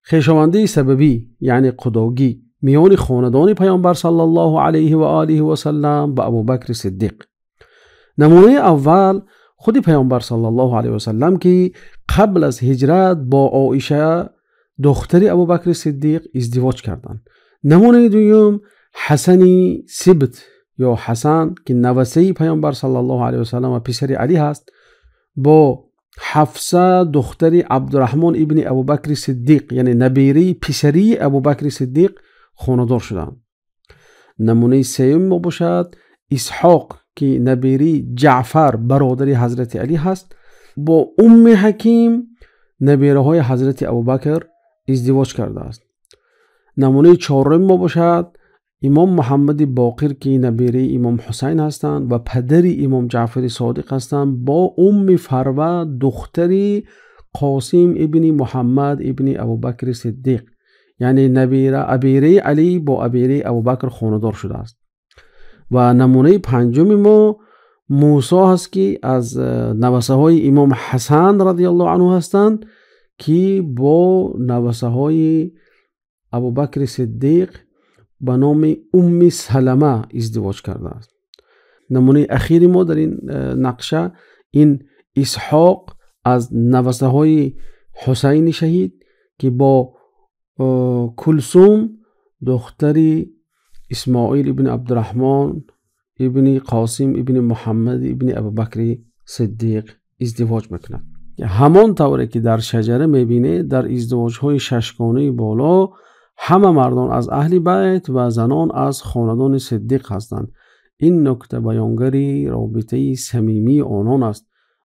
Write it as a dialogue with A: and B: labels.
A: Хешовандии сабабӣ, яъне қудогӣ, миёни хонадони Паёмбар саллаллоҳу алайҳи ва олиҳи васаллам ба Абубакри Сиддиқ. Намунаи аввал худи Паёмбар саллаллоҳу алайҳи васаллам, ки қабл аз ҳиҷрат бо Оиша духтари Абубакри Сиддиқ издивоҷ карданд. Намунаи дуюм Ҳасани Сибт ё Ҳасан, ки навасаи Паёмбар саллаллоҳу алайҳи васаллам ва писари Алӣ ҳаст, бо Ҳафса духтари Абдураҳмон ибни Абубакри Сиддиқ, яъне набираи писарии Абубакри Сиддиқ хонадор шуданд. Намунаи сеюм мо бошад Исҳоқ, ки набираи Ҷаъфар бародари Ҳазрати Алӣ ҳаст, бо Умми Ҳаким набираҳои Ҳазрати Абубакр издивоҷ кардааст. Намунаи чорум мо бошад Имом Муҳаммади Боқир, ки набираи Имом Ҳусайн ҳастанд ва падари Имом Ҷаъфари Содиқ ҳастанд, бо Умми Фарва духтари Қосим ибни Муҳаммад ибни Абубакри Сиддиқ, яъне набира абираи Алӣ бо абираи Абубакр хонадор шудааст. Ва намунаи панҷуми мо Мусо ҳаст, ки аз навасаҳои Имом Ҳасан радиаллоҳу анҳу ҳастанд, ки бо навасаҳои Абубакри Сиддиқ ба номи Умми Салама издивоҷ кардааст. Намунаи ахири мо дар ин нақша ин Исҳоқ аз навасаҳои Ҳусайни шаҳид, ки бо Кулсум духтари Исмоил ибни Абдураҳмон ибни Қосим ибни Муҳаммад ибни Абубакри Сиддиқ издивоҷ мекунад. Ҳамон тавре ки дар шаҷара мебинед, дар издивоҷҳои шашгонаи боло ҳама мардон аз аҳли байт ва занон аз хонадони Сиддиқ ҳастанд. Ин нукта баёнгари робитаи самимии онон аст.